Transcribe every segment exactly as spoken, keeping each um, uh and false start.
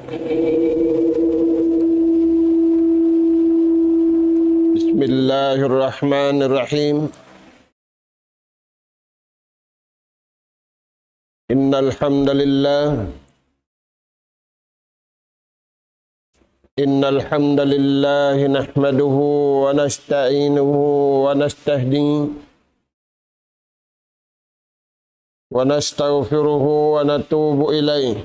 بسم الله الرحمن الرحيم. إن الحمد لله، إن الحمد لله نحمده ونستعينه ونستهديه ونستغفره ونتوب إليه،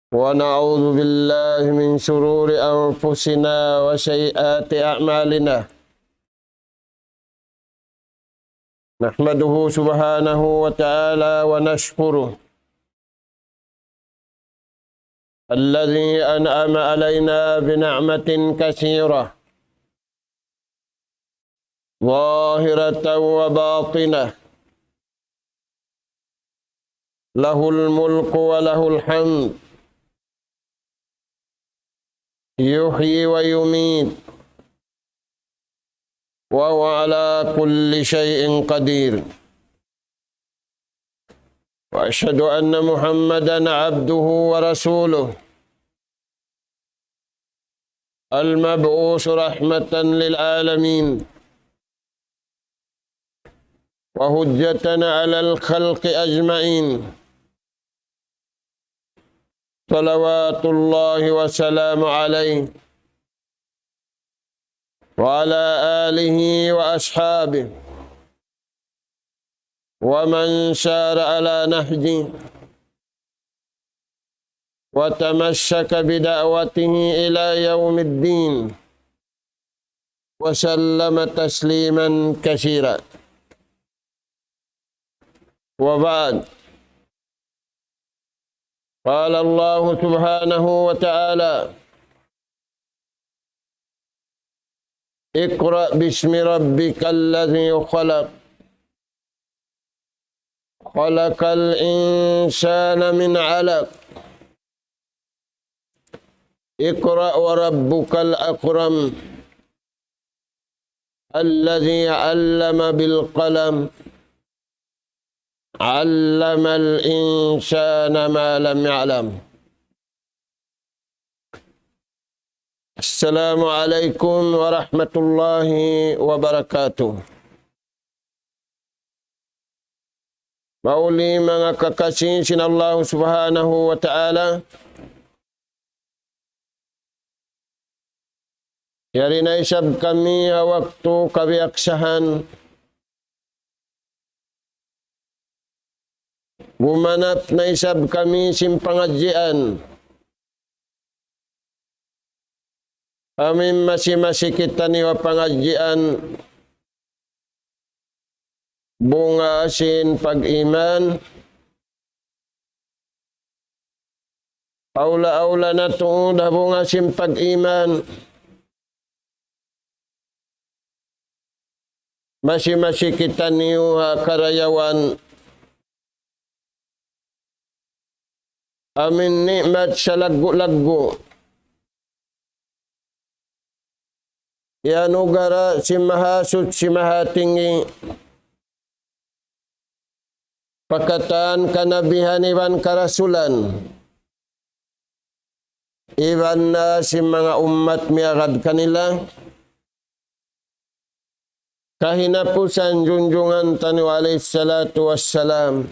ونعوذ بالله من شرور أنفسنا وسيئات أعمالنا. نحمده سبحانه وتعالى ونشكره الذي أنعم علينا بنعمة كثيرة ظاهرة وباطنة، له الملك وله الحمد، يحيي ويميت، وهو على كل شيء قدير. وأشهد أن محمدا عبده ورسوله، المبعوث رحمة للعالمين وحجة على الخلق أجمعين، صلوات الله وسلامه عليه وعلى آله وأصحابه ومن سار على نهجه وتمسك بدعوته إلى يوم الدين، وسلم تسليما كثيرا. وبعد، قال الله سبحانه وتعالى: اقرأ باسم ربك الذي خلق، خلق الإنسان من علق، اقرأ وربك الأكرم، الذي علم بالقلم، علم الإنسان ما لم يعلم. السلام عليكم ورحمة الله وبركاته. Mahuli manga kakasi sin Allah Subhanahu wa Ta'ala, yari na isab kami ha waktu kabiyaksahan. Gumanap na isab kami sin pangadjian. Amu in masi-masi kitaniyu ha pangadjian bunga sin pag-iman. Awla-awla na tuud ha bunga sin pag-iman. Masi-masi kitaniyu ha karayawan amu in ni'mat salaggu'-laggu' iyanugara' sin Mahasuchi Mahatinggi pa katan kanabihan iban karasulan, iban na sin manga ummat miyagad kanila, kahinapusan junjungan taniyu alayhi salatu wassalam,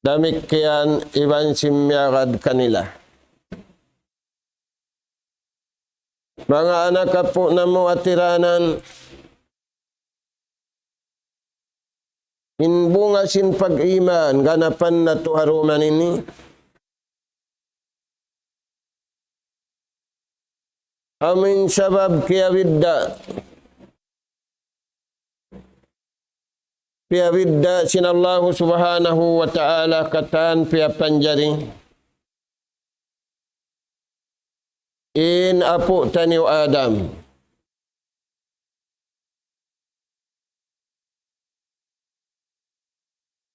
damikkiyan iban sin miyagad kanila. Manga anak apu' namu' ha tiranan, in bunga sin pag-iman ganapan natu' ha duman ini, amu in sabab kiyabidda', piyabidda' sin Allahu Subhanahu wa Ta'ala katan piyapanjari in apu' taniyu Adam.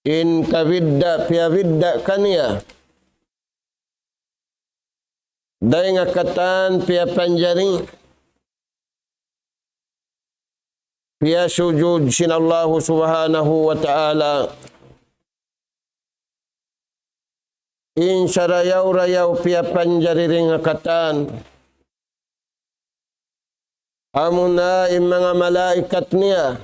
In kabidda', piyabidda' kaniya dayn ha katan piyapanjari, piyasujud sin Allahu Subhanahu wa Ta'ala, in sarayaw-rayaw piyapanjari dayn ha katan, amuna in manga malaikat niya.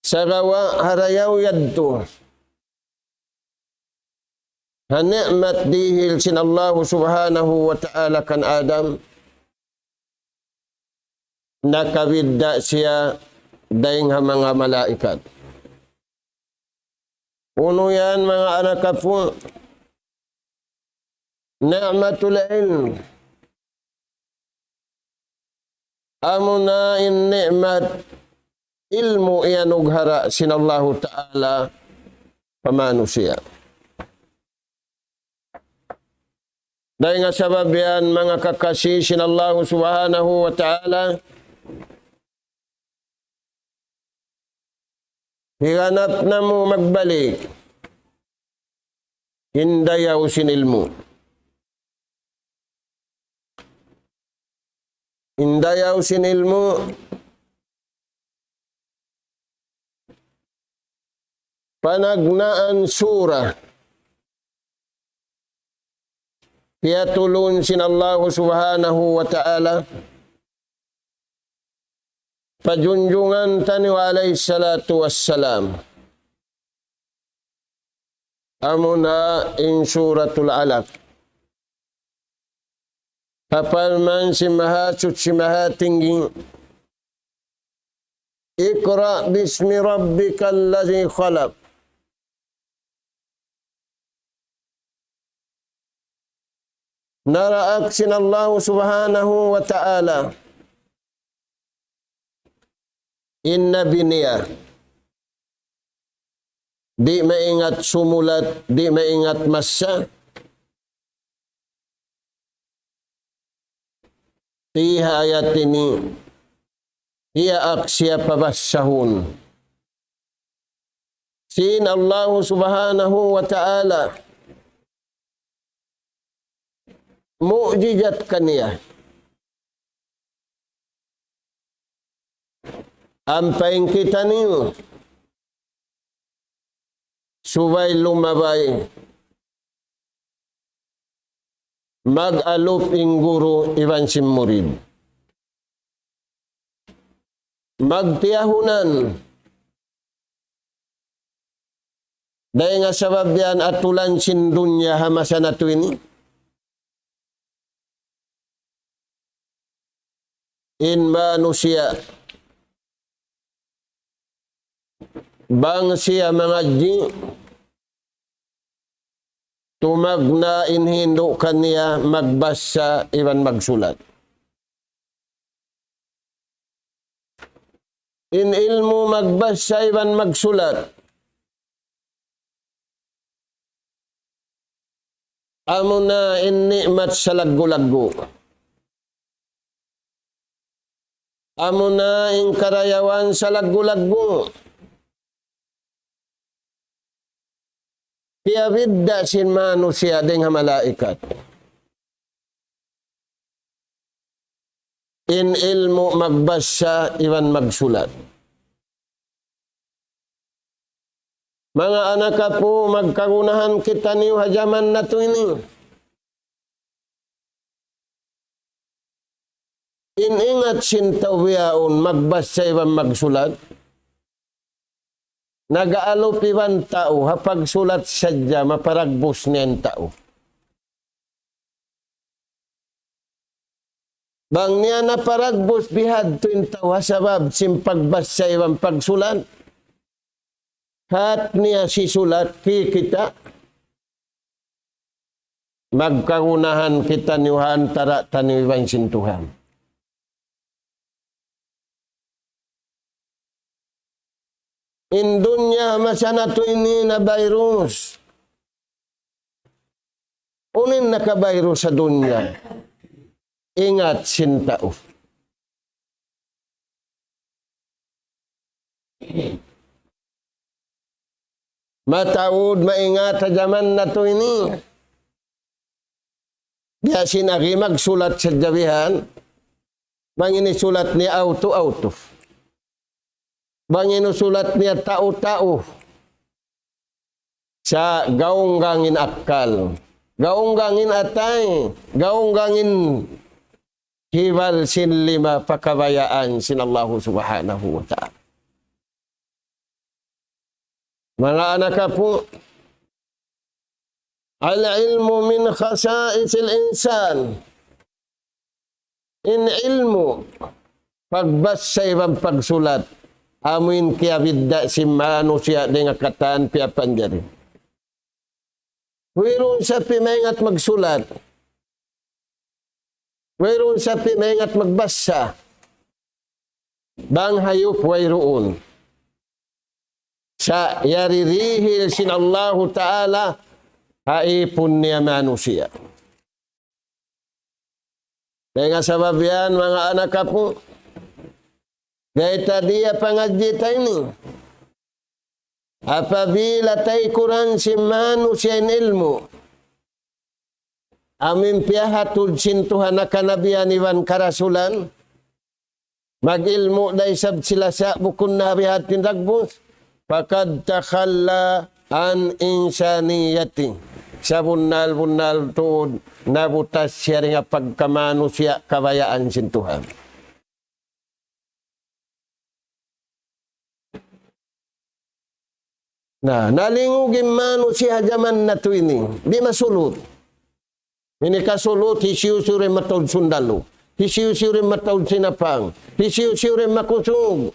Sagawa' ha rayaw yadtu, ha ni'mat dihil sin Allahu Subhanahu wa Ta'ala kan Adam, nakabidda' siya dayn ha manga malaikat. Unu yan, manga anak apu'? Ni'matul ilm. Amuna in ni'mat ilmu' iyanughara' sin Allahu Ta'ala pa manusiya'. Dayn ha sabab yan, manga kakasi sin Allahu Subhanahu wa Ta'ala, higanap namu' magbalik in dayaw sin ilmu'. In dayaw sin ilmu', panagnaan sura, piyatulun sin Allahu Subhanahu wa Ta'ala pa junjungan taniyu alayhi salatu wassalam. Amuna in Suratul Alaq. Ha parman sin Mahasuchi Mahatinggi, اقرأ باسم ربك الذي خلق. Naraak sin Allahu Subhanahu wa Ta'ala in Nabi niya, di' maingat sumulat, di' maingat massa. Ti ha ayat ini, hiyaak siya pabassahun sin Allahu Subhanahu wa Ta'ala. Mu'jizat kaniya. Ampa in kitaniyu, subay lumabay, mag-alup in guru iban sin murid. Magtiyahunan. Dayn ha sabab yan atulan sin dunya ha masa natu' ini. In manusiya', bang siya mangadji', tumagna' in hindu' kaniya magbassa iban magsulat. In ilmu' magbassa iban magsulat, amuna in ni'mat salaggu'-laggu'. Amuna in karayawan salaggu'-laggu'. Piyabidda' sin manusiya' dayn ha malaikat. In ilmu' magbassa iban magsulat. Manga anak apu', magkagunahan kitaniyu ha jaman natu' ini. In ingat sin tau bihaun magbassa iban magsulat, nag-aalup iban tau, ha pagsulat sadja maparagbus niya in tau. Bang niya naparagbus bihadtu in tau ha sabab sin pagbassa iban pagsulat, hat niya sisulat kikita', magkagunahan kitaniyu ha antara' taniyu iban sin Tuhan. In dunya masa natu' ini na virus. Unu in naka-virus ha dunya? Ingat sin tau. Mataud maingat ha jaman natu' ini. Biya' sin agi magsulat sadja bihan. Bang ini sulat niya auto, auto. Bang ini sulat niya tau, tau. Sa' gaunggang in akkal, gaunggang in atay, gaunggang in hibal sin lima pa kabayaan sin Allahu Subhanahu wa Ta'ala. Manga anak apu', العلم من خصائص الإنسان. In ilmu', pagbassa iban pagsulat, amu in kiyabidda' sin manusiya' dayn ha katan piyapanjari. Wayruun sapi' maingat magsulat. Wayruun sapi' maingat magbassa. Bang hayup wayruun. Sa' yari dihil sin Allahu Ta'ala ha ipun niya manusiya'. Dayn ha sabab yan, manga anak apu', gayta diya pangadji' ta ini. Apabila taykuran sin manusiya' in ilmu', amu in piyahatud sin Tuhan ha kanabihan iban karasulan, mag-ilmu' da isab sila sa' bukun na biya' ha yan in dagbus, فقد تخلى عن إنسانيته. Sabunnal-bunnal tuud nabutas siya dayn ha pagkamanusiya' kabayaan sin Tuhan. Na, nalingug in manusiya' ha jaman natu' ini. Di' masulut. Ini kasulut, hisiyu-siyu da in mataud sundalu. Hisiyu-siyu da in mataud sinapang. Hisiyu-siyu da in makusug.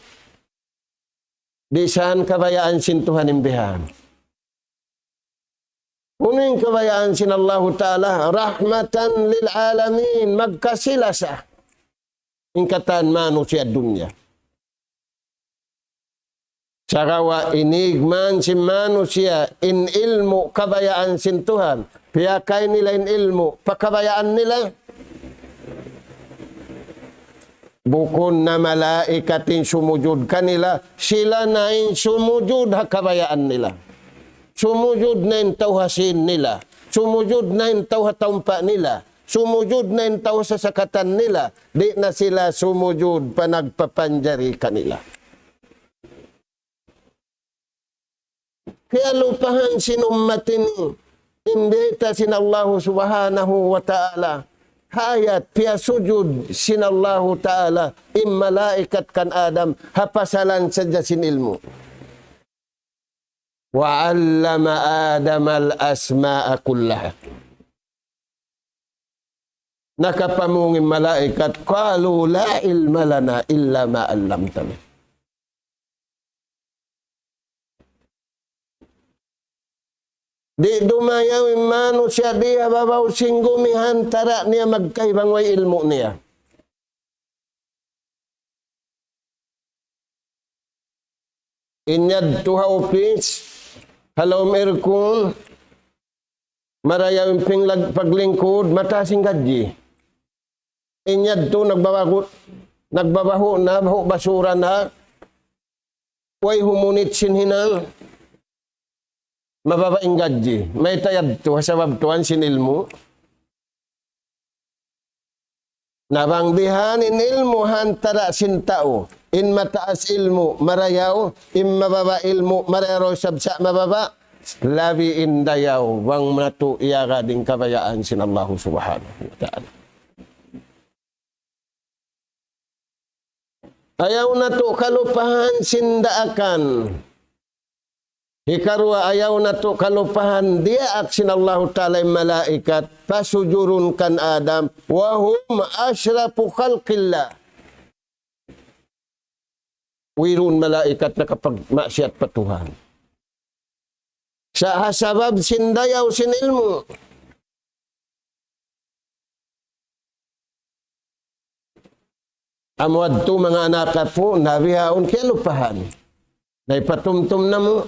Di' san kabayaan sin Tuhan in bihan. Unu in kabayaan sin Allahu Ta'ala, رحمة للعالمين, magkasi-lasa in katan manusiya' dunya. Sagawa' inīg man sin manusiya' in ilmu' kabayaan sin Tuhan, piyakay nila in ilmu' pa kabayaan nila. Bukun na malaikat in sumujud kanila, sila na in sumujud ha kabayaan nila. Sumujud na in tau ha sīn nila. Sumujud na in tau ha taumpa' nila. Sumujud na in tau ha sasakatan nila. Di' na sila sumujud pa nagpapanjari kanila. Kiyalupahan sin ummat ini in bayta' sin Allahu Subhanahu wa Ta'ala. Ha ayat piyasujud sin Allahu Ta'ala in malaikat kan Adam ha pasalan sadja sin ilmu'. وعلم آدم الأسماء كلها. Nakapamung in malaikat, قالوا لا علم لنا إلا ما علمتنا. Di' dumayaw in manusiya' di ha babaw sin gumi hantara' niya magkahi bang way ilmu' niya. In yadtu ha upis, ha lawm aircon, marayaw in pinglag-, paglingkud, mataas in gadji. In yadtu nagbabahu, nagbabahu na, bahu' basura na, way humunit sin hinang, mababa' in gadji. Mayta' yadtu, ha sabab tuwan sin ilmu'. Na bang bihan in ilmu' ha antara' sin tau, in mataas ilmu' marayaw, in mababa' ilmu' marayaw isab sa' mababa', labi in dayaw bang natu' iyagad in kabayaan sin Allahu Subhanahu wa Ta'ala. Ayaw natu' kalupahan sin daakan. Hikaruwa, ayaw natu' kalupahan diyaak sin Allahu Ta'ala in malaikat, pasujurun kan Adam, وهم أشرف خلق الله. Wayruun malaikat nakapagmaksiyat pa Tuhan. Sa' ha sabab sin dayaw sin ilmu'. Amu yadtu manga anak apu', na bihaun kiyalupahan. Na ipatumtum namu'.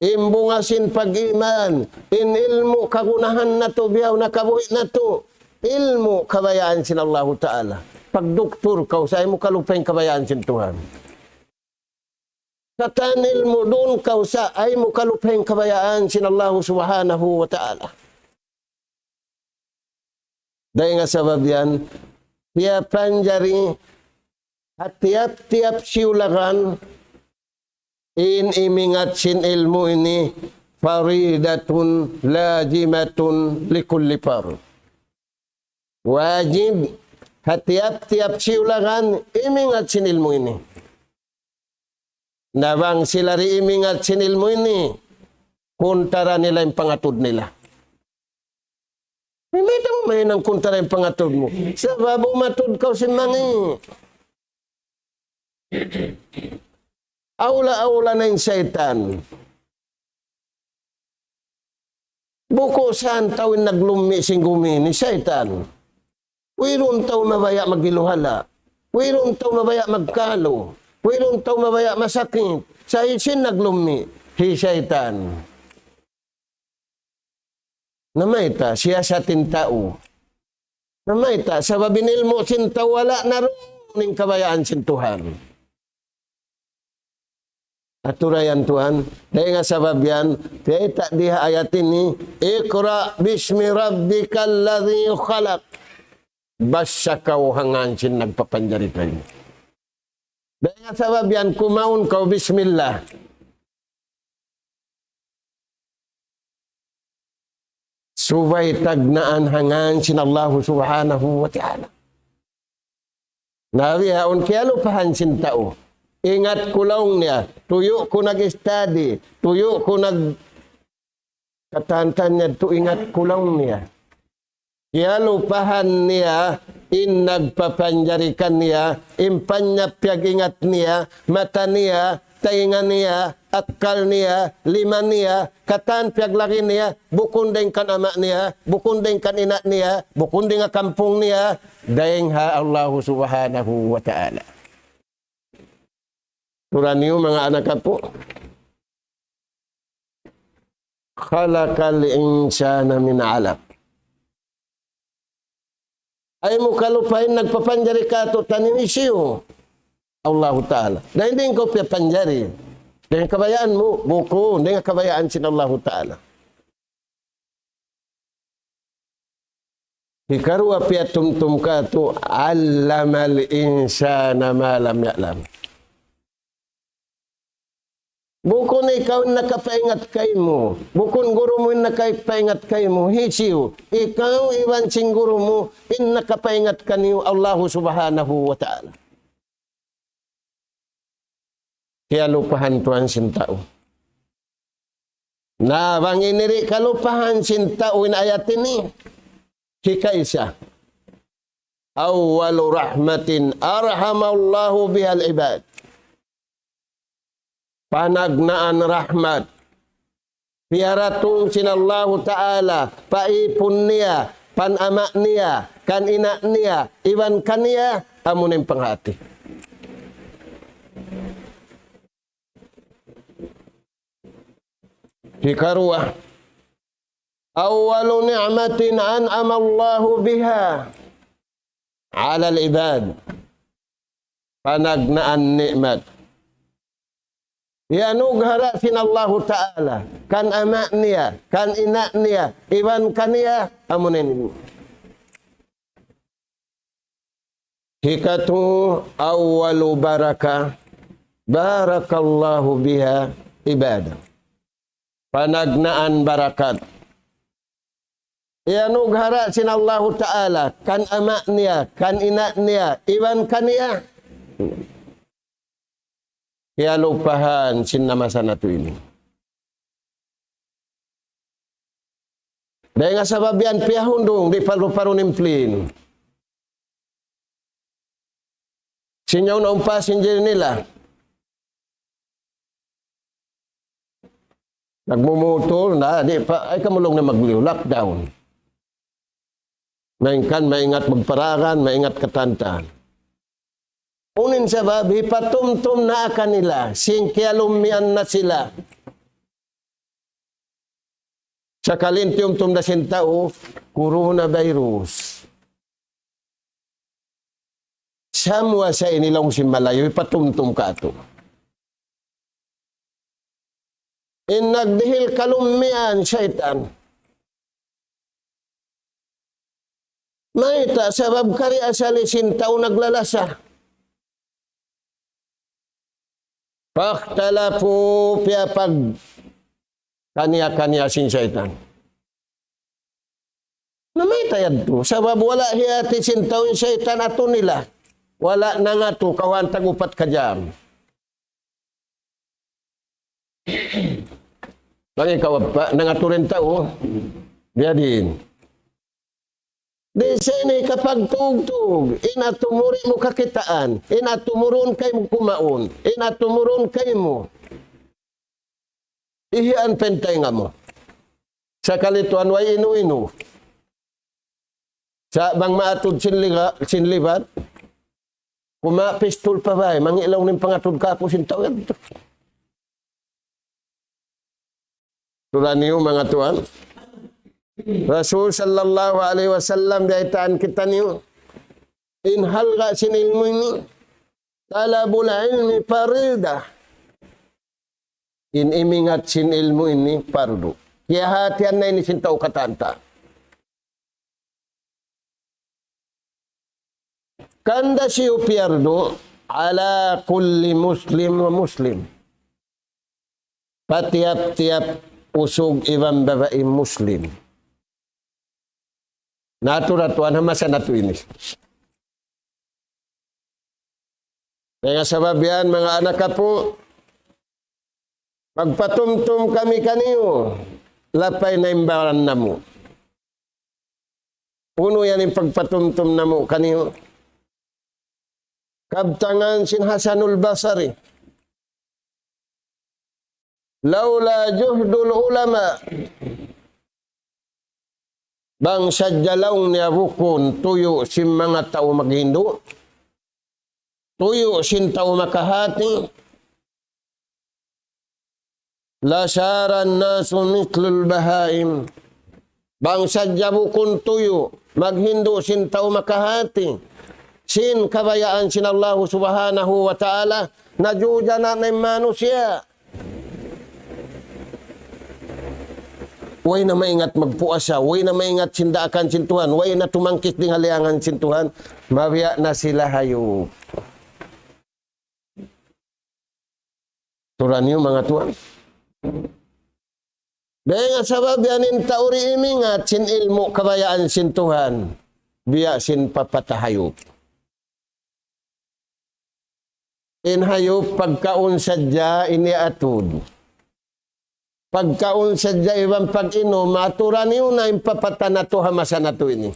In bunga sin pag-iman, in ilmu' kagunahan natu', bihaun nakabuhi' natu'. Ilmu' kabayaan sin Allahu Ta'ala. Pagduktur kaw, sa' ayaw mu kalupahi in kabayaan sin Tuhan. Katan ilmu' duun kaw sa' ayaw mu kalupahi in kabayaan sin Allahu Subhanahu wa Ta'ala. Dayn ha sabab yan, piyapanjari ha tiyap-tiyap siyulagan, in imingat sin ilmu' ini, فريضة لازمة لكل فرد. Wajib ha tiyap-tiyap siyulagan imingat sin ilmu ini. Na bang sila di' imingat sin ilmu ini, kuntara nila in pangatud nila. Mayta' mu mahinang kuntara in pangatud mu? Sabab umatud kaw sin mangi'. Awla-awla na in saytan. Bukun sa in tau in naglummi' sin gumi ini, saytan. Wayruun tau mabaya' mag-iluhala. Wayruun tau mabaya' magkalu. Wayruun tau mabaya' masakit. Sa' hisiyu in naglummi'? Hi saytan. Na mayta', siyasat sin tau. Na mayta', sabab in ilmu' sin tau wala' na duun in kabayaan sin Tuhan. Aturayan Tuhan, dayn ha sabab yan, piyayta' di ha ayat ini, اقرأ باسم ربك الذي خلق. Basa kaw ha ngan sin nagpapanjari kaymu. Dayn ha sabab yan, kumaun kaw bismillah. Subay tagnaan ha ngan sin Allahu Subhanahu wa Ta'ala. Na bihaun kiyalupahan sin tau. Ingat ku laung niya, tuyu' ku nag-study, tuyu' ku nag-, katan-katan niya tu ingat ku laung niya. Kiyalupahan niya in nagpapanjari kaniya, in panyap piyag-ingat niya, mata niya, taynga niya, akkal niya, lima niya, katan piyaglagi niya, bukun dayn kan ama' niya, bukun dayn kan ina' niya, bukun dayn ha kampung niya, dayn ha Allahu Subhanahu wa Ta'ala. Tura niyu manga anak apu'. خلق الإنسان من علق. Ayaw mu kalupahi in nagpapanjari kātu'niyu hisiyu? Allahu Ta'ala. Na di' kaw piyapanjari. Dayn ha kabayaan mu, bukun, dayn ha kabayaan sin Allahu Ta'ala. Hikaruwa piyatumtum kātu', علم الإنسان ما لم يعلم. Bukun ikaw in nakapaingat kaymu. Bukun guru mu in nakapaingat kaymu. Hisiyu? Ikaw iban sin guru mu in nakapaingat kaniyu Allahu Subhanahu wa Ta'ala. Kiyalupahan tuwan sin tau. Na bang ini di' kalupahan sin tau in ayat ini. Hikaisa. أول رحمة أرحم الله بها العباد. Panagnaan rahmat piyaratung sin Allahu Ta'ala pa ipun niya, pan ama' niya, kan ina' niya, iban kaniya, amu in panghati. Hikaruwa, أول نعمة أنعم الله بها على العباد. Panagnaan ni'mat. Iyanughara sin Allahu Ta'ala, kan ama' niya, kan ina' niya, iban kaniya, amu in ini. Hikatu, أول بركة بارك الله بها عباده. Panagnaan barakat. Iyanughara sin Allahu Ta'ala, kan ama' niya, kan ina' niya, iban kaniya. Kiyalupahan sin manga masa natu' ini. Dayn ha sabab yan piyahundung di' paru-paru in plane. Sin yaun na umpas in jiri nila. Nagmumutul na, di' pa, ay kamulong na magliyu, lockdown. Malayngkan maingat magparagan, maingat katantan. Unu in sabab, hipatumtum na kanila, sin kiyalummian na sila. Sakali in tiyumtum da sin tau, coronavirus. Samuwa sa ini laung sin Malayu, hipatumtum kātu'. In nagdihil kalummian, saytan. Mayta', sabab kari asali sin tau naglalasa. فاختلفوا, piyapag-, kaniya-kaniya sin saytan. Namayta' yadtu? Sabab wala' hiyati sin tau in saytan atu nila. Wala' nangatu kawhaan tag-upat ka jam. Bang ikaw pa, nangatu in tau. Biyadiin. Di' sa ini kapagtugtug, in atu mu di' mu kakitaan, in atu mu duun kaymu kumaun, in atu mu duun kaymu. Ihian pantay nga mu. Sakali tuwan way inu-inu. Sa' bang maatud sin liga-, sin libat, kuma pistol pa bay, mangilaw in pangatud kaku' sin tau yadtu. Turan niyu, manga tuwan. Rasul sallallahu alayhi wasallam, biyaytaan kitaniyu. In halga' sin ilmu' ini, talabul ilmi faridah. In imingat sin ilmu' ini fardu. Kiyahatihan na ini sin tau katan ta. Kanda siyu piyardu ala kulli muslim wa muslim. Pa tiyap-tiyap usug iban babai Muslim. Natu' da tuwan ha masa natu' ini. Dayn ha sabab yan, manga anak apu', magpatumtum kami kaniyu, lapay na in baran namu'. Unu yan in pagpatumtum namu' kaniyu? Kabtangan sin Hasanul Basri. لولا جهد العلماء. Bang sadja laung niya bukun tuyu' sin manga tau maghindu', tuyu' sin tau makahati, لصار الناس مثل البهائم. Bang sadja bukun tuyu', maghindu' sin tau makahati, sin kabayaan sin Allahu Subhanahu wa Ta'ala, najujana na in manusiya'. Way na maingat magpuasa, way na maingat sin daakan sin Tuhan, way na tumangkis dayn ha liyangan sin Tuhan, mabiya' na sila hayup. Turan niyu, manga tuwan. Dayn ha sabab yan in tau di' imingat sin ilmu' kabayaan sin Tuhan, biya' sin papatahayup. In hayup pagkaun sadja ini atud. Pagkaun sadja iban pag-inum, aturan niyu na in papata natu' ha masa natu' ini.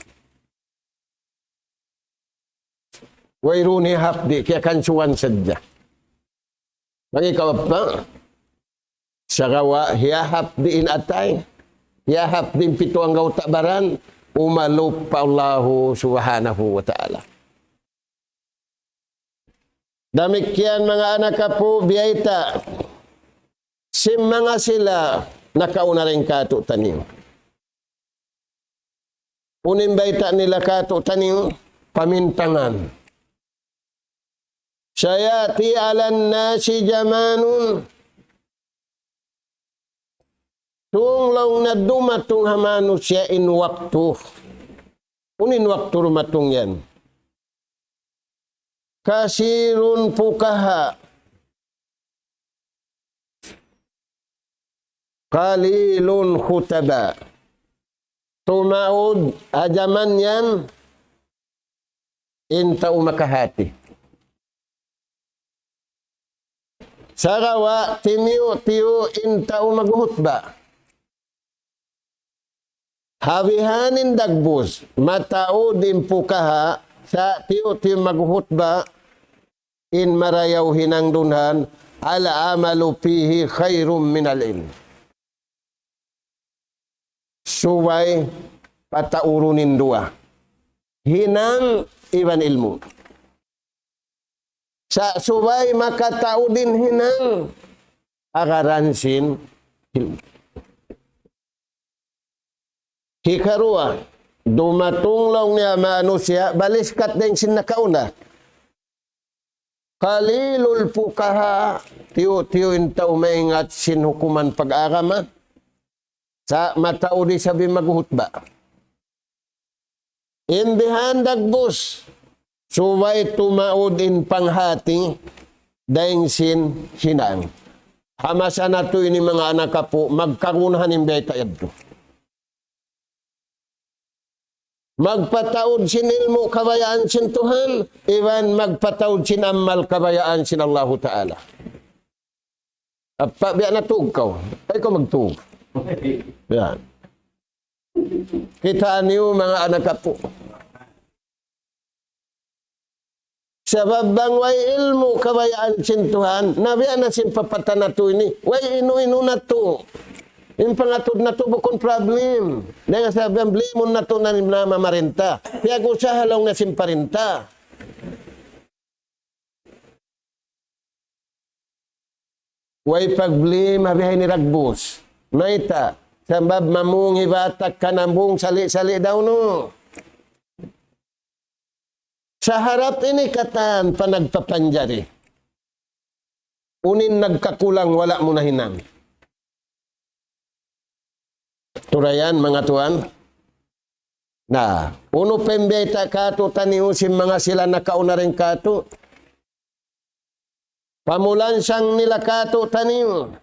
Wayruun hiyahapdi', kiyakansuwan sadja. Bang ikaw pa, sagawa' hiyahapdi' in atay, hiyahapdi' in pitu anggawta' baran, umalup pa Allahu Subhanahu wa Ta'ala. Damikkiyan manga anak apu', biyayta'. Sin manga sila nakauna dayn kātu'niyu. Unu in bayta' nila kātu'niyu? Pamintangan. سيأتي على الناس زمان. Sung laung niya dumatung ha manusiya' in waktu. Unu in waktu dumatung yan? كثير الفقهاء قليل الخطباء. Tumaud ha jaman yan in tau makahati. Sagawa' timiyu'-tiyu' in tau maghutba. Ha bihaini dagbus, mataud in fuqaha, sa' tiyu'-tiyu' maghutba, in marayaw hinang dunhan, العمل فيه خير من العلم. Subay pataurun in duwa. Hinang iban ilmu'. Sa' subay makataud in hinang, agaran sin ilmu'. Hikaruwa, dumatung laung niya manusiya', baliskat dayn sin nakauna. قليل الفقهاء, tiyu'-tiyu' in tau maingat sin hukuman pag-agama, sa' mataud isab in maghutba. In bihan dagbus, subay tumaud in panghati, dayn sin hinang. Ha masa natu' ini manga anak apu', magkagunahan in bayta' yadtu. Magpataud sin ilmu' kabayaan sin Tuhan, iban magpataud sin amal kabayaan sin Allahu Ta'ala. Apa biya' natug kaw? Ay kaw magtug. Yan. Kitaa niyu manga anak apu'. Sabab bang way ilmu' kabayaan sin Tuhan, na biya' na sin papata natu' ini, way inu-inu natu'. In pangatud natu' bukun problem. Dayn ha sabab yan blimun natu' na in manga mamarinta. Piyag-usaha laung na sin parinta. Way problema biya' ini dagbus. Mayta'? Sabab mamung hibatak ka nambung sali'-sali' daw nu. Sa harap ini katan pa nagpapanjari. Unu in nagkakulang wala' mu nahinang. Turayan, manga tuwan. Na, unu pa in bayta' kātu'niyu sin manga sila nakauna dayn kātu'. Pamulansang nila kātu'niyu.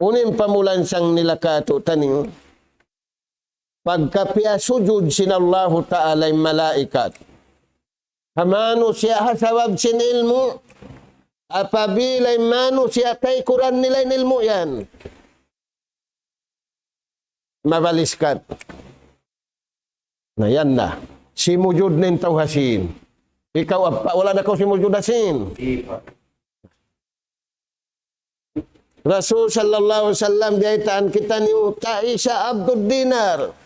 Unu in pamulansang nila kātu'niyu. Pagka piyasujud sin Allahu Ta'ala in malaikat. Ha manusiya' ha sabab sin ilmu'. Apabila in manusiya' taykuran nila in ilmu' yan. Mabaliskat. Na yan na. Simujud na in tau ha sīn. Ikaw apa, wala' na kaw simujud ha sīn. Rasul sallallahu alayhi wasallam biyaytaan kitaniyu, ta'isa abdud dinar.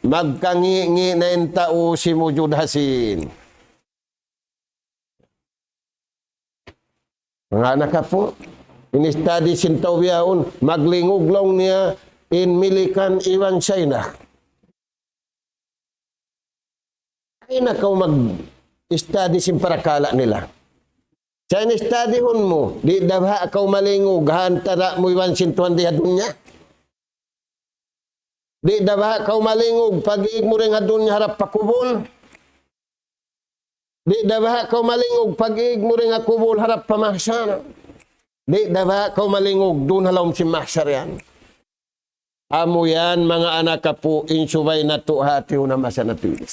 Magkangi'-ngi' na in tau simujud ha sīn. Manga anak apu', in study sin tau bihaun, maglingug laung niya in Milikan iban China. Ay na kaw mag-study sin parakala' nila. Sa' in studyhun mu, di' da baha' kaw malingug ha antara' mu iban sin Tuhan di ha dunya? Di' da baha' kaw malingug pag-iig mu dayn ha dunya harap pa kubul? Di' da baha' kaw malingug pag-iig mu dayn ha kubul harap pa mahsar? Di' da baha' kaw malingug duun ha lawm sin mahsar yan? Amu yan, manga anak apu', in subay natu' hātihun ha masa natu' ini.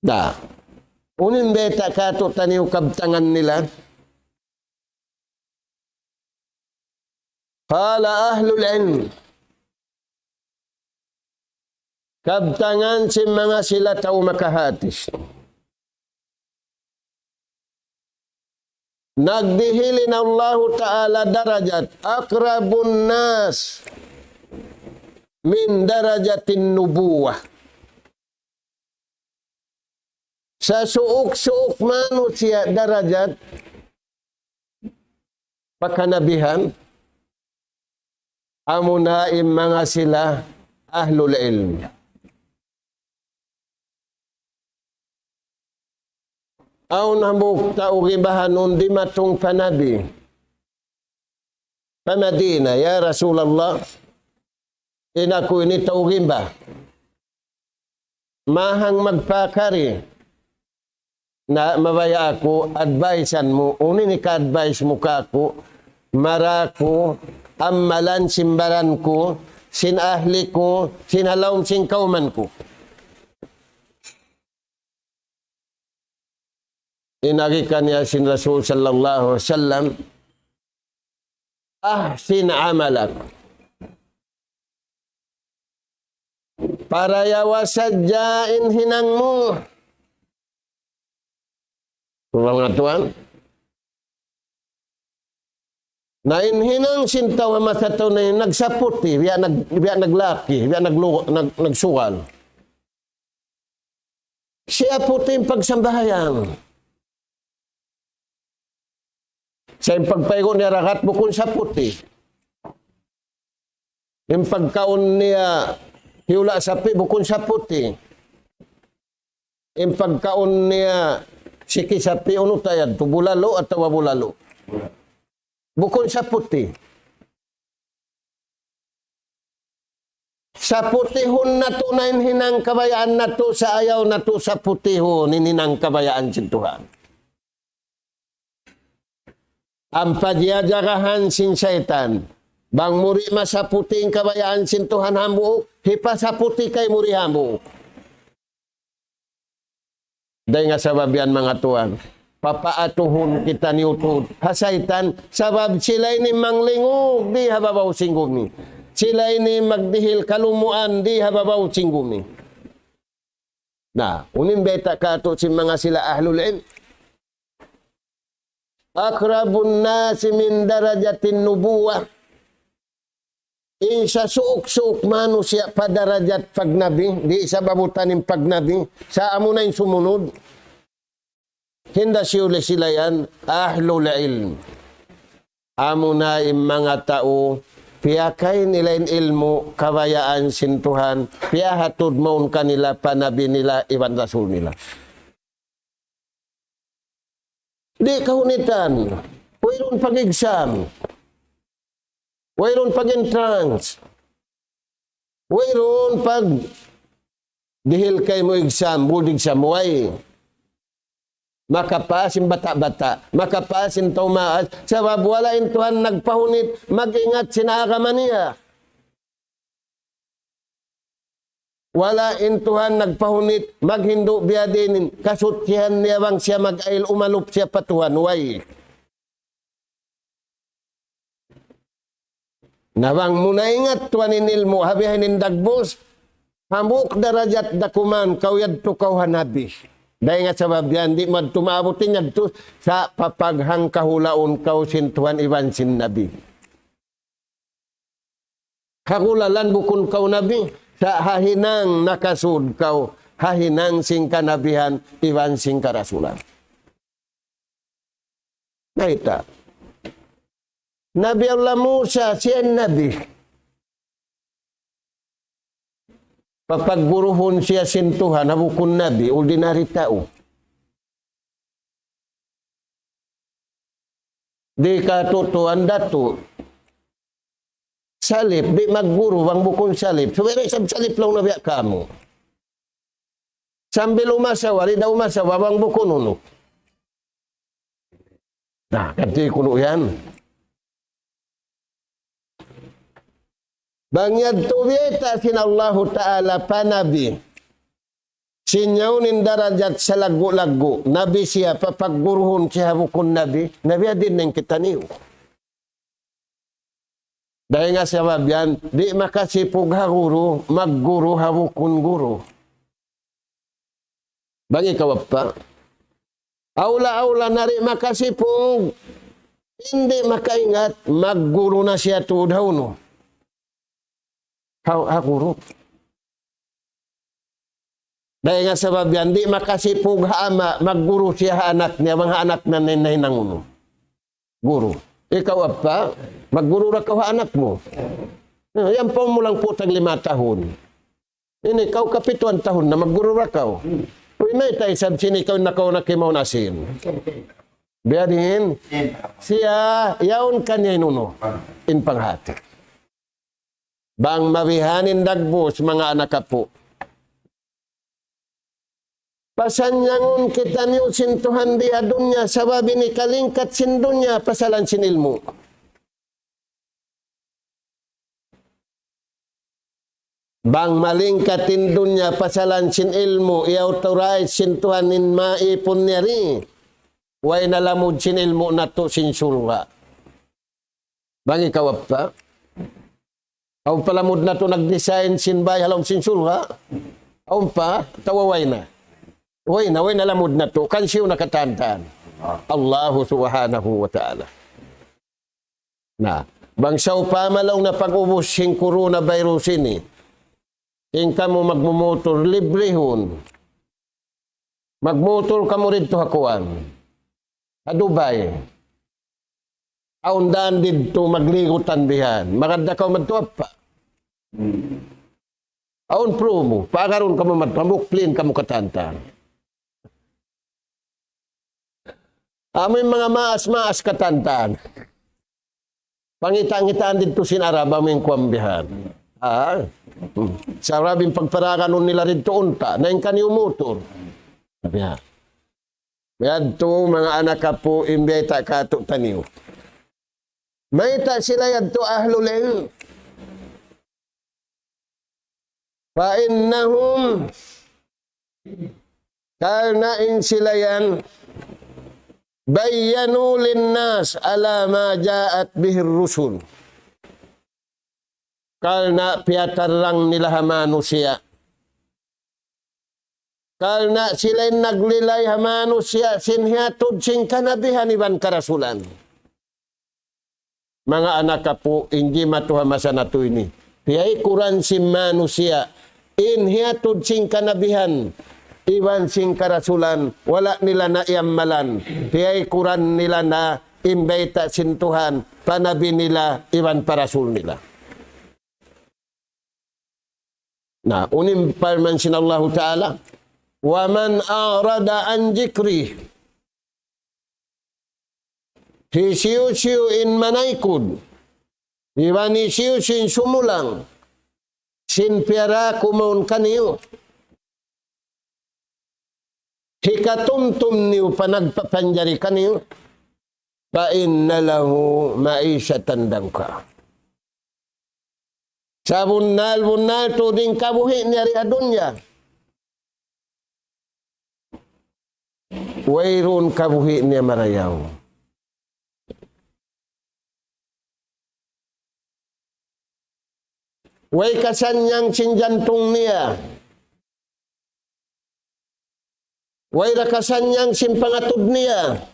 Da. Unu in bayta' kātu'niyu kabtangan nila? قال أهل العلم. Kabtangan sin manga sila tau makahāti. Nagdihil in Allahu Ta'ala darajat أقرب الناس من درجة النبوة. Sasuuk-suuk manusiya' darajat pa kanabihan, amuna in manga sila ahlul ilm. Awn hambuuk tau gibahanun dimatung pa Nabi pa Madina, "Ya Rasulullah, in aku ini tau gimba. Mahang magpakari. Na, mabaya' aku, advisean mu, unu in ika-advise mu kāku', maraku, amalan sin baran ku, sin ahli ku, sin ha lawm sin kawman ku." In agi kaniya sin Rasul sallallahu alayhi wasallam, "أحسن عملك." Parayawa sadja in hinang mu. Manga tuwan. Na in hinang sin tau ha masa tau na in nagsaputi, biya' nag-, biya' naglaki, biya' naglu-, nag-, nagsuwal. Siyaputi in pagsambahayang. Sa' in pagpaygu' niya ragat bukun saputi. In pagkaun niya hiyula' sapi' bukun saputi. In pagkaun niya siki sapi', unu ta yadtu, bulalu' atawa bulalu'? Bukun saputi. Saputihun natu' na in hinang kabayaan natu', sa' ayaw natu' saputihun in hinang kabayaan sin Tuhan. Ampa jajagahan sin saytan. Bang mu di' masaputi in kabayaan sin Tuhan hambuuk, hipasaputi kaymu di' hambuuk. Dayn ha sabab yan, manga tuwan, papaatuhun kitaniyu tuud ha saytan, sabab sila ini manglingug di ha babaw sin gumi. Sila ini magdihil kalumuan di ha babaw sin gumi. Na, unu in bayta' katu' sin manga sila ahlul ilm? أقرب الناس من درجة النبوة. In sasuuk-suuk manusiya' pa darajat pagnabi, di' isab abutan in pagnabi, sa' amuna in sumunud. Hinda siyuli sila yan, ahlul ilm. Amuna in manga tau, piyakay nila in ilmu', kabayaan sin Tuhan, piyahatud mawn kanila pa nabi nila, iban rasul nila. Di' kahunitan. Wayruun pag-exam. Wayruun pag-entrance. Wayruun pag-dihil kaymu exam, board exam, way. Makapass in bata'-bata'. Makapass in tau maas. Sabab wala' in Tuhan nagpahunit, mag-ingat sin agama niya. Wala' in Tuhan nagpahunit, maghindu' biyadiin in kasuchihan niya bang siya mag-ayil umalup siya pa Tuhan, way. Na bang mu naingat tuwan in ilmu', ha bihaini in dagbus, hambuuk darajat da kuman, kaw yadtu kaw ha nabi. Dayn ha sabab yan, di' madtu maabut in yadtu, sa' papaghangkahulaun kaw sin Tuhan iban sin nabi. Hagulalan bukun kaw nabi, sa' ha hinang nakasud kaw, ha hinang sin kanabihan, iban sin karasulan. Mayta'? Nabi Allah Musa, siya in nabi. Papagguruhun siya sin Tuhan, ha bukun nabi, ordinary tau. Di' katutuan datu'. Salip, di' magguru, bang bukun salip. Subay da isab salip laung na biya' kamu. Sambil umasawa, di' da umasawa, bang bukun unu. Na, kati kunu' yan. Bang yadtu biyayta' sin Allahu Ta'ala pa nabi. Sin yaun in darajat salaggu'-laggu'. Nabi siya, papagguruhun siya ha bukun nabi. Nabi adin neng kitaniyu. Dayn ha sabab yan, di' makasipug ha guru, magguru ha bukun guru. Bang ikaw appa. Awla-awla na di' makasipug, di' makaingat, magguru na siya tuud ha unu. Ha, ha guru. Dayn ha sabab yan, di' makasipug ha ama', magguru siya ha anak niya, bang ha anak niya na in nahinang unu. Guru. Ikaw, appa, magguru da kaw ha anak mu. Eh, yan pa mu lang putang lima tahun. Ini kaw kapituan tahun na magguru da kaw. Uy, mayta' isab sin ikaw nakauna kimaun asin. Biya' diin, siya, yaun kaniya in unu, in panghati. Bang mabihan in dagbus, manga anak apu'. Pasannyangun kitaniyu sin Tuhan di ha dunya, sabab ini kalingkat sin dunya, pasalan sin ilmu'. Bang malingkat in dunya, pasalan sin ilmu', i-authorize sin Tuhan in maipun niya di. Way na lamud sin ilmu' natu' sin surga'. Bang ikaw appa. Awn pa lamud natu' nag-design sin bay ha lawm sin surga'. Awn pa, atawa way na. Way na, way na lamud natu'. Kansiyu na katan-katan. Allahu subhanahu wa ta'ala. Na, bang sawpama laung na pag-ubus sin coronavirus ini. In kamu magmumotor, librihun. Magmotor kamu didtu ha kuwan. Ha Dubai. Awn daan didtu magligutan bihan. Magad da kaw madtu appa. Awn promo. Paagarun kamu madtu. Hambuuk plane kamu katan-katan. Amu in manga maas-maas katan-katan. Pangita'-ngitaan didtu sin Arab, amu in kuwan bihan. Ah. Hmm. Sabab in pagparaganun nila didtu unta', na in kaniyu mutur. Biya'. Yadtu manga anak apu' in biyayta' kātu'niyu. Mayta' sila yadtu ahlul ilm? فإنهم, karna' in sila yan, بينوا للناس على ما جاءت به الرسل. Karna' piyatarrang nila ha manusiya'. Karna' sila in naglilay ha manusiya' sin hiyatud sin kanabihan iban karasulan. Manga anak apu', in jimatu ha masa natu' ini. Piyaykuran sin manusiya', in hiyatud sin kanabihan, iban sin karasulan, wala' nila na iyammalan. Piyaykuran nila na in bayta' sin Tuhan, pa nabi nila, iban pa rasul nila. Na, unu in parman sin Allahu Ta'ala, ومن أعرض عن ذكري. Hisiyu-siyu in manaykud, iban hisiyu-siyu in sumulang, sin piyara ku mawn kaniyu. Hikatumtum niyu pa nagpapanjari kaniyu, فإن له معيشة ضنكا. Sabunnal-bunnal tuud in kabuhi' niya di ha dunya. Wayruun kabuhi' niya marayaw. Way kasannyang sin jantung niya. Way da kasannyang sin pangatud niya.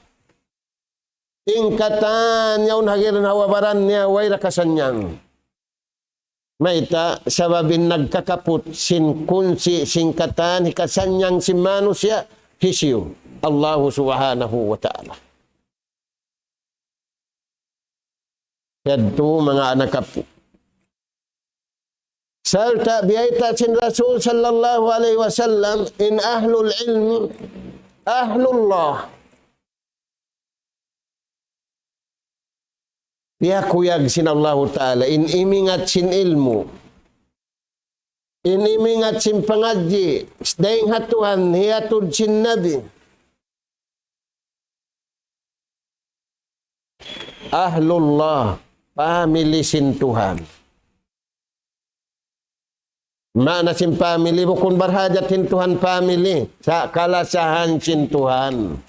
In katan yaun ha ginhawa-baran niya, way da kasannyang. Mayta', sabab in nagkakaput sin kunsi' sin katan hikasannyang sin manusiya', hisiyu? Allahu Subhanahu wa Ta'ala. Yadtu manga anak apu'. Sarta' biyayta' sin Rasul sallallahu alayhi wasallam, in ahlul ilmi, ahlullah. Piyakuyag sin Allahu Ta'ala, in imingat sin ilmu'. In imingat sin pangadji', dayn ha Tuhan, hiyatud sin Nabi. Ahlullah, pamili sin Tuhan. Maana sin pamili, bukun barhajat sin Tuhan pamili, sa' kalasahan sin Tuhan.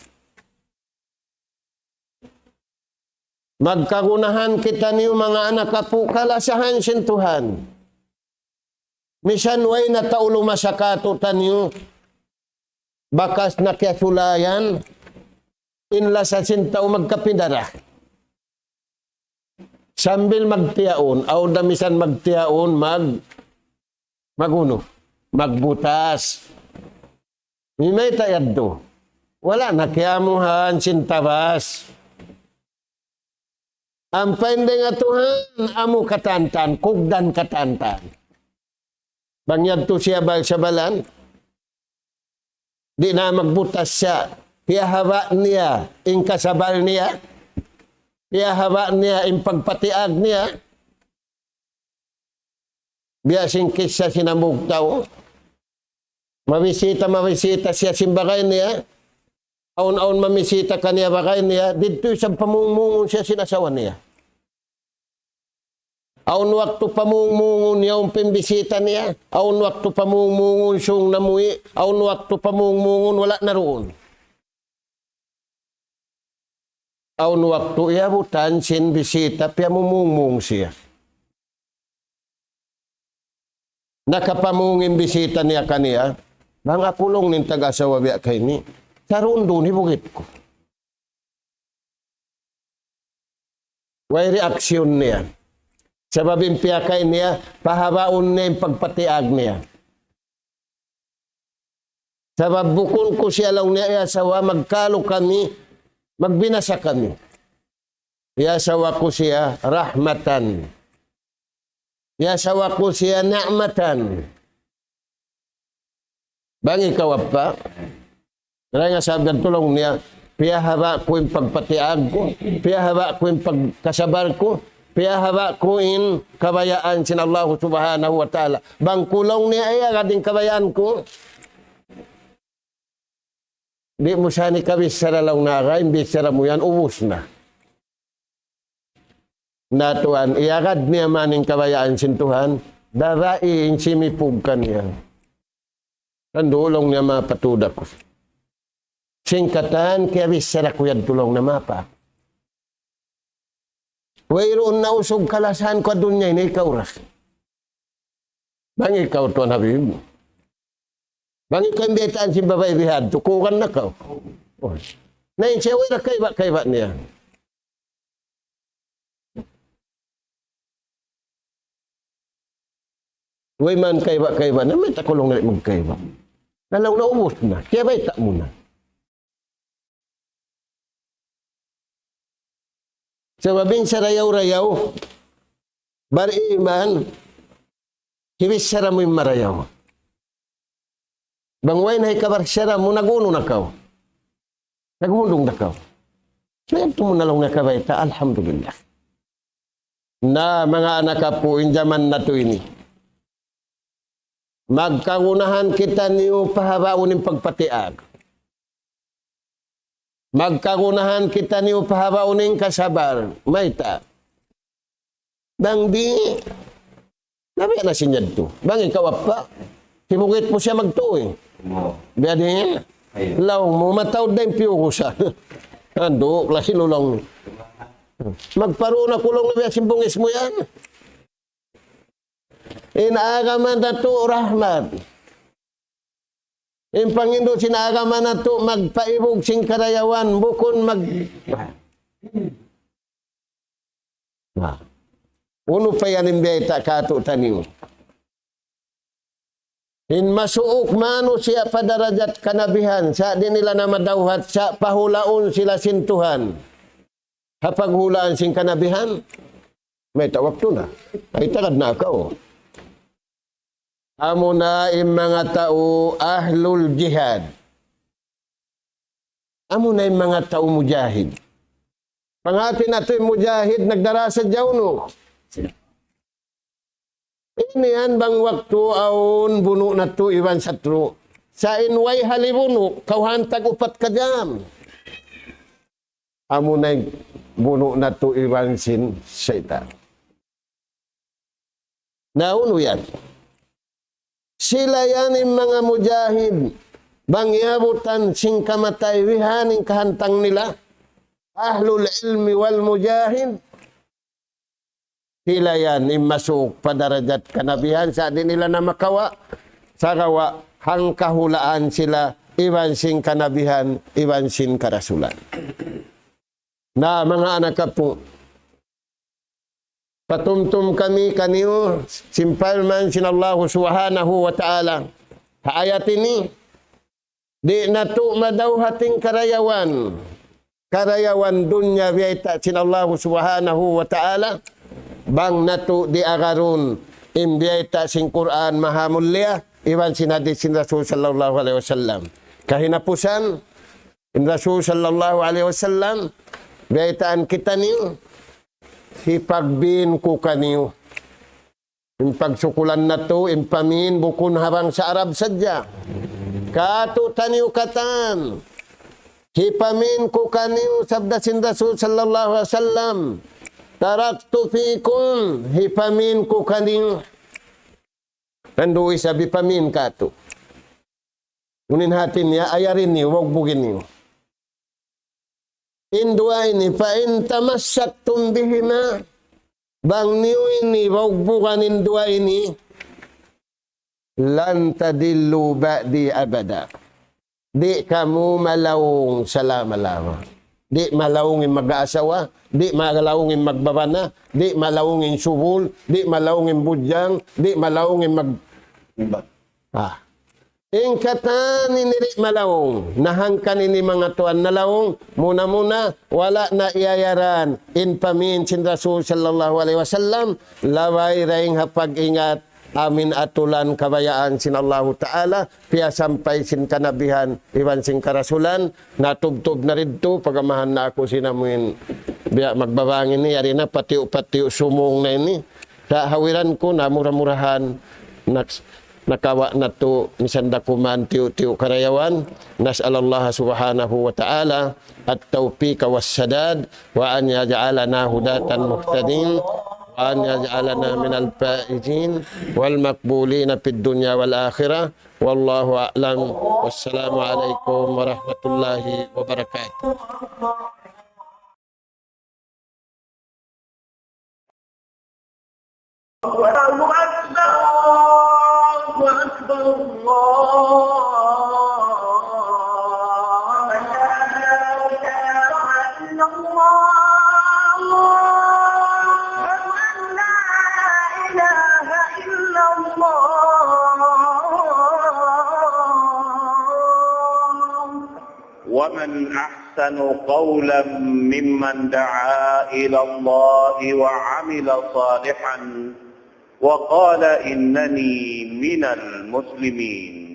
Magkagunahan kitaniyu manga anak apu', kalasahan sin Tuhan. Misan way na tau lumasa kātu'niyu, bakas na kiyasulayan, in lasa sin tau magkapindara. Sambil magtiyaun, awn da misan magtiyaun, mag-, mag-unu, magbutas. Mayta' yadtu? Wala' na kiyamuhan sin tabas. Ampa in dayn ha Tuhan, amu katantan, kugdan katantan. Bang yadtu siya bal-sabalan, di' na magbutas siya, piyahaba' niya, in kasabal niya, piyahaba' niya, in pagpatiag niya, biya' sin kissa sin hambuuk tau. Mabisita, mabisita siya sin bagay niya. Awn-awn mamisita kaniya bagay niya, didtu isab pamungmungun siya sin asawa niya. Awn waktu pamungmungun yaun pa in bisita niya. Awn waktu pamungmungun sung namuwi'. Awn waktu pamungmungun wala' na duun. Awn waktu iyabutan sin bisita, piyamumungmung siya. Nakapamung in bisita niya kaniya, bang aku laung niya in tag-asawa biya' kayni, sarundun hi bugit ku. Way reaksyon niya. Sabab in piyakay niya, pahabaun niya in pagpatiag niya. Sabab bukun ku siya laung niya iyasawa, magkalu kami, magbinasa kami. Iyasawa ku siya rahmatan. Iyasawa ku siya ni'matan. Bang ikaw apa? Dayn ha sabab yan laung niya, piyahaba' ku in pagpatiag ku, piyahaba' ku in pagkasabal ku, Piyahaba' ku in kabayaan sin Allah Subhanahu wa Ta'ala. Bang ku laung niya, ay, agad in kabayaan ku. Di' mu sa' ini kabichara laung niya, in bichara mu yan, ubus na. Na tuwan, iyagad niya man in kabayaan sin Tuhan, darai in simipug kaniya. Tandu' laung niya mapatudju aku. Sin katan, kiyabichara ku yadtu laung niya mapa. Wayruun na usug kalasahan ku ha dunya ini ikaw ra. Bang ikaw, Tuan Habib. Bang ikaw in biyaytaan sin babai bihadtu, kukan na kaw. Oh. Na in siya, way ra kaiba-kaiba niya. Way man kaiba-kaiba na, mayta' kaw laung di' magkaiba. Na laung niya ubus na, kiyabayta' mu na. Sabab in sarayaw-rayaw, bariman, hibichara mu in marayaw. Bang way na hikabichara mu, nag-unu na kaw. Naghundung na kaw. Mayta' mu na laung niya kabayta', alhamdulillah. Na, manga anak apu', in jaman natu' ini. Magkagunahan kitaniyu pahabaun in pagpatiyag. Magkagunahan kitaniyu pahabaun in kasabar. Mayta'? Bang di', nabiya' na sin yadtu. Bang ikaw apa', hibugit mu siya magtuy. Biya' diin. Laung mu, mataud da in piyugusan. Andu', lahi lulong. Magparuun aku laung niya biya' sin bungis mu yan. In agama natu' rahmat. In panghindu' sin agama natu' magpaibug sin karayawan, bukun mag-, na. Unu pa yan in biyayta' kātu'niyu. In masuuk manusiya' pa darajat kanabihan, sa' di' nila na madawhat, sa' pahulaun sila sin Tuhan. Ha paghulaan sin kanabihan, mayta' waktu na. Ay, tagad na kaw. Amuna in manga tau ahlul jihad. Amuna in manga tau mujahid. Panghati natu' in mujahid, nagdara sadja unu. Ini yan bang waktu awn bunu' natu' iban satru'. Sa' in way hali bunu', kawhaan tag upat ka jam. Amuna in bunu' natu' iban sin saytan. Na unu yan? Sila yan in manga mujahid. Bang iyabutan sin kamatay, bihan in kahantang nila. Ahlul ilmi wal mujahid. Sila yan in masuuk pa darajat kanabihan, sa' di' nila na makawa', sagawa' hangkahulaan sila iban sin kanabihan, iban sin karasulan. Na, manga anak apu', patumtum kami kaniyu sin parman sin Allahu Subhanahu wa Ta'ala. Ha ayat ini, di' natu' madawhat in karayawan. Karayawan dunya biyayta' sin Allahu Subhanahu wa Ta'ala. Bang natu' di' agarun in biyayta' sin Qur'an maha mulia, iban sin hadith sin Rasul sallallahu alayhi wasallam. Kahinapusan, in Rasul sallallahu alayhi wasallam, biyaytaan kitaniyu, hipagbin ku kaniyu. In pagsukulan natu', in pamin, bukun ha bangsa Arab sadja. Kātu'niyu katan. Hipamin ku kaniyu, sabda sin Rasul sallallahu alayhi wasallam. تركت فيكم, hipamin ku kaniyu. Nandu' isab hipamin kātu'. Unu in hati niya, ayarin niyu, baugbugin niyu. In duwa ini, فإن تمسكتم بهما, bang niyu ini baugbugan in duwa ini, لن تضلوا بعدي أبدا. Di' kamu malaung salama-lama. Di' malaung in mag-asawa, di' malaung in magbabana, di' malaung in subul, di' malaung in budjang, di' malaung in mag-, ah. In katan ini di' malaung, na hangkan ini manga tuwan nalaung, muna-muna, wala' na iyayaran, in pamin sin Rasul sallallahu alayhi wasallam, labay dayn ha pag-ingat, amu in atulan kabayaan sin Allahu Ta'ala, piyasampay sin kanabihan, iban sin karasulan, natubtub na didtu, pagamahan na aku sin amu in biya' magbabang ini, yari na patiyu'-patiyu' sumung na ini. Sa' hawiran ku na mura-murahan, naks-, nakawa' natu' misan da kuman tiyu'-tiyu' karayawan. نسأل الله سبحانه وتعالى التوفيق والسداد، وأن يجعلنا هداة مهتدين، وأن يجعلنا من الفائزين والمقبولين في الدنيا والآخرة. والله أعلم، والسلام عليكم ورحمة الله وبركاته. الله أكبر، الله أكبر، الله أكبر. لا إله إلا الله. أشهد أن لا إله إلا الله. ومن أحسن قولا ممن دعا إلى الله وعمل صالحا وقال إنني من المسلمين.